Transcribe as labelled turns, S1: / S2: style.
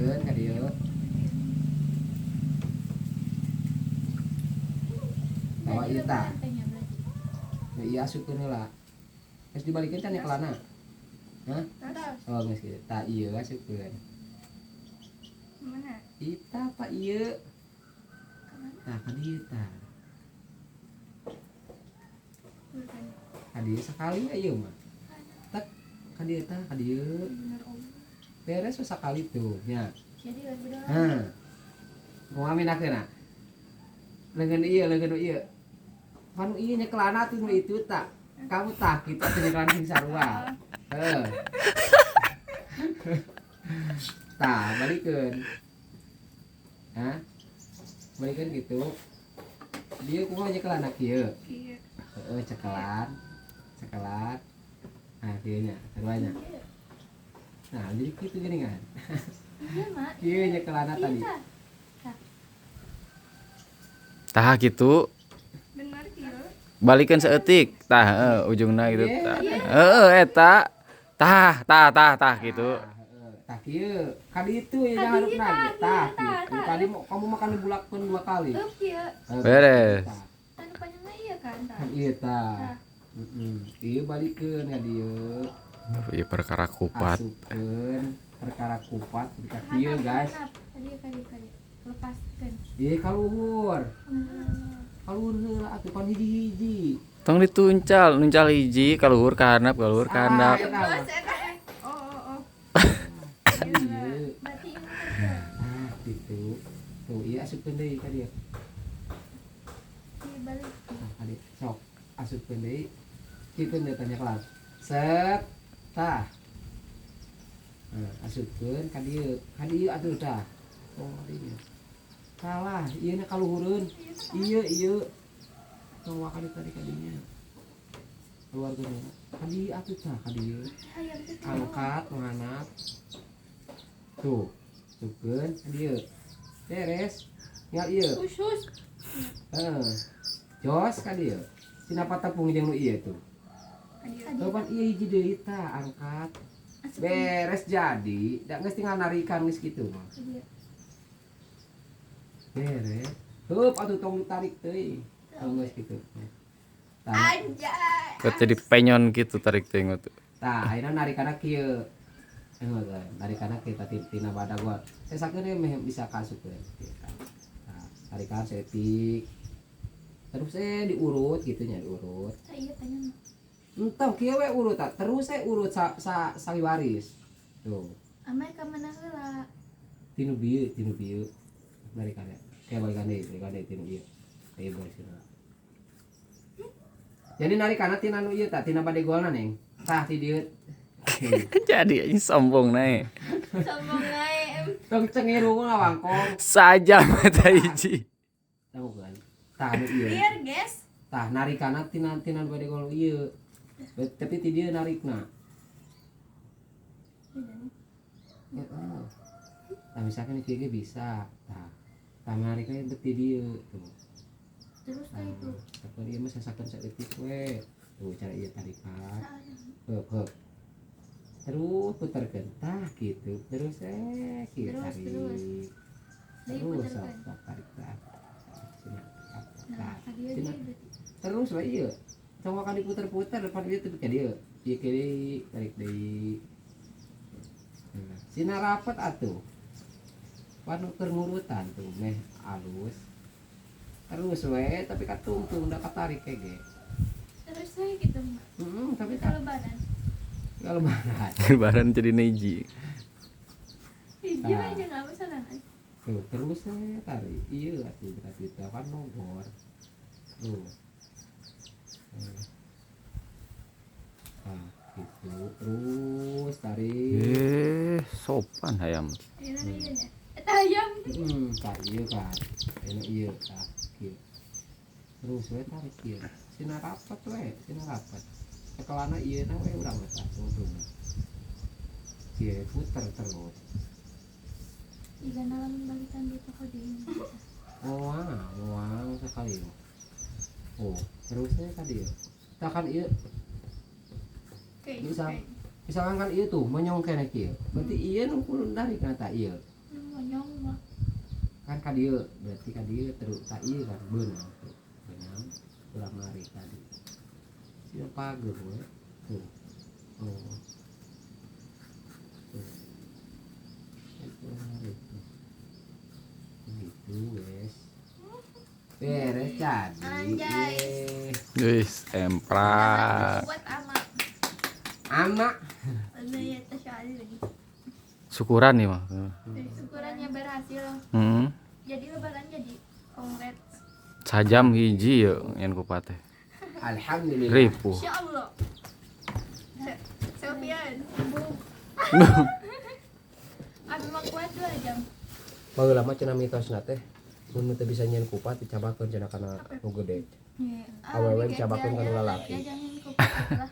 S1: Balikeun ka dieu. Tawa ieu tah. Nu ieu asupkeun heula. Geus dibalikeun kan nyekelana? Hah? Oh, geus kieu. Tah ieu asupkeun.
S2: Mana?
S1: Ita apa ieu? Tah ka dieu tah. Ka dieu sakali we ieu mah. Tek ka dieu tah, ka dieu. Beres we sakali tuh nya.
S2: Jadi berdua.
S1: Hah. Kumaha minakeunna? Leungeun ieu, leungeun nu ieu. Pan ieu nyekelana tuh nu itu tah. Kamu tah kitu atuh nyekelan sing sarua. Heuh. Tah, balikeun. Hah? Balikeun kitu. Dia kumaha nyekelana kieu?
S2: Iya.
S1: Heeh, cekelan. Cekelan. Nah, kieu nya, saruanya. Nah, jadi kitu geuningan.
S2: Iya, Mak.
S1: Kieu nyekelana tadi.
S2: Iya.
S3: Tah gitu.
S2: Bener kieu.
S3: Balikeun saeutik. Tah heuh ujungna gitu.
S1: Iya.
S3: Tah. Heeh eta. Tah tah tah tah gitu.
S1: Tah kieu. Ka ditu ya jangan harupna ge. Tah kitu. Tadi mau kamu makan dibulakkeun 2 kali.
S2: Heup kieu.
S3: Beres.
S2: Anu panjangna ieu kan tah.
S1: Kan ieu tah. Heeh. Ieu balikeun ka dieu.
S3: Ieu perkara kupat.
S1: Asupkeun perkara kupat ka kieu guys.
S2: Tadi kali kali lepaskeun.
S1: Ieu kaluhur. Kaluhur heula atuh pan hiji-hiji.
S3: Tong dituncal, nuncal hiji kaluhur ka handap, kaluhur ka handap.
S1: Ah,
S2: Oh oh oh.
S1: Iya.
S2: Berarti ieu mah
S1: Nah, gitu. Tuh, ieu asupkeun deui ka dieu.
S2: Ieu balik.
S1: Nah, ka dieu. Sok, asupkeun deui. Kieu deui tanya kelas. Set. Tah. Nah, asupkeun ka dieu. Ka dieu atuh tah. Oh, dieu. Salah, ieu na kaluhureun. Ieu ieu. Tong wakali tadi ka dinya. Keluarkeun heula. Ka dieu atuh tah, ka dieu.
S2: Hayam teh.
S1: Angkat menganap. Tuh, asupkeun ka dieu. Beres. Tinggal ieu.
S2: Khusus.
S1: Heeh. Jos ka dieu. Sinapa tepung jeung nu ieu tuh. Tuh pan ieu hiji deui tah, angkat. Beres jadi, da geus tinggal narikan geus kitu mah. Beres. Heup atuh tong ditarik teuing. Tong geus kitu. Tah.
S2: Anjay.
S3: Kok jadi penyon gitu tarik teh tuh.
S1: Tah, ayeuna narikana kieu. Engeuh teh, narikana kieu tah tina badag gua. Sesakeun we meh bisa kaasupkeun. Tah, tarikan saeutik. Terus diurut gitu nya, diurut.
S2: Tah ieu tanya mah.
S1: Entah kieu we urut tah, terus we urut sa sa saliwaris. Tuh.
S2: Amai ka mana heula?
S1: Tinu bieu, tinu bieu. Narikana. Kayak balikan deui tinu ieu. Ieu baris heula. Jadi narikana tina nu ieu tah, tina badegolna neng. Tah ti dieu.
S3: Jadi anjing sombong nae.
S2: Sombong nae.
S1: Tong cengir unggul wangkong.
S3: Sajam eta hiji.
S1: Tahu kan? Tah nu ieu.
S2: Biar guys.
S1: Tah narikana tina tina badegol ieu. Tapi ti dieu narikna. Heeh. Tah misalkan kieu ge bisa. Tah. Tah narikna beti dieu tuh.
S2: Terus tah itu.
S1: Tapi ieu mah sasakeun saeutik we. Tuh cara ieu tarikan. Heup heup. Terus putarkeun tah kitu. Terus kieu
S2: Terus,
S1: tarik.
S2: terus.
S1: Terus sok sok tarik tah. Sina.
S2: Nah,
S1: Tah.
S2: ka dieu
S1: Sina.
S2: deui berarti.
S1: Terus we ieu. Tong akan diputer-puter depan ieu teh ka dieu. Ieu ke deui, tarik deui. Nah, sina rapet atuh. Panu keur ngurutan tuh meh alus. Terus we tapi katungtung da katarik ge.
S2: Terus we gitu mah.
S1: Heeh, tapi
S2: Kalau lebaran.
S1: kalau lebaran.
S3: Lebaran jadi neji.
S2: Hiji we jeung apa sorangan.
S1: Tuh, terus we tarik. Ieu atuh berarti teh kan nogor. Tuh. Nah, gitu. Terus tarik.
S3: Sopan hayam.
S2: Ieu na ieu nya. Eta hayam.
S1: Tah ieu kan. Ayeuna ieu tah kieu. Terus we tarik ieu. Sina rapet we, sina rapet. Cekelana ieu na we urang tah tungtung. Kieu puter terus.
S2: Iga lamun balikan di toko deui.
S1: Moal, moal sekali. Oh, terusnya tadi ya. Tah kan ieu
S2: Oke.
S1: Bisa. Misalkan kan ieu tuh menyong keneh kieu. Berarti ieu nu kudu narik na tah ieu.
S2: Monyong mah.
S1: Kan ka dieu berarti ka dieu terus tak ieu kan beunang tuh. Beunang kurang mari tadi. Sia pageuh we. Tuh. Oh. Tuh. Kurang mari tuh. Gitu wes. Beres jadi.
S2: Anjay.
S1: Eh.
S3: Wis, emprak.
S2: Buat ama.
S1: Ama.
S2: Ano ya tasyali lagi.
S3: Syukuran nih mah.
S2: Syukurannya berhasil. Jadi lebaran jadi congrats.
S3: Sajam hiji ya nyen kupat teh.
S1: Alhamdulillah.
S3: Ripuh.
S2: Insyaallah. Selfiean. Abi mah kuat 2 jam.
S1: Baheula mah cenah mitosna teh mun teu bisa nyieun kupat dicabakeun cenah kana nu gede.
S2: Iya.
S1: Awewe dicabakeun kana lalaki.
S2: Jajanin kupat lah.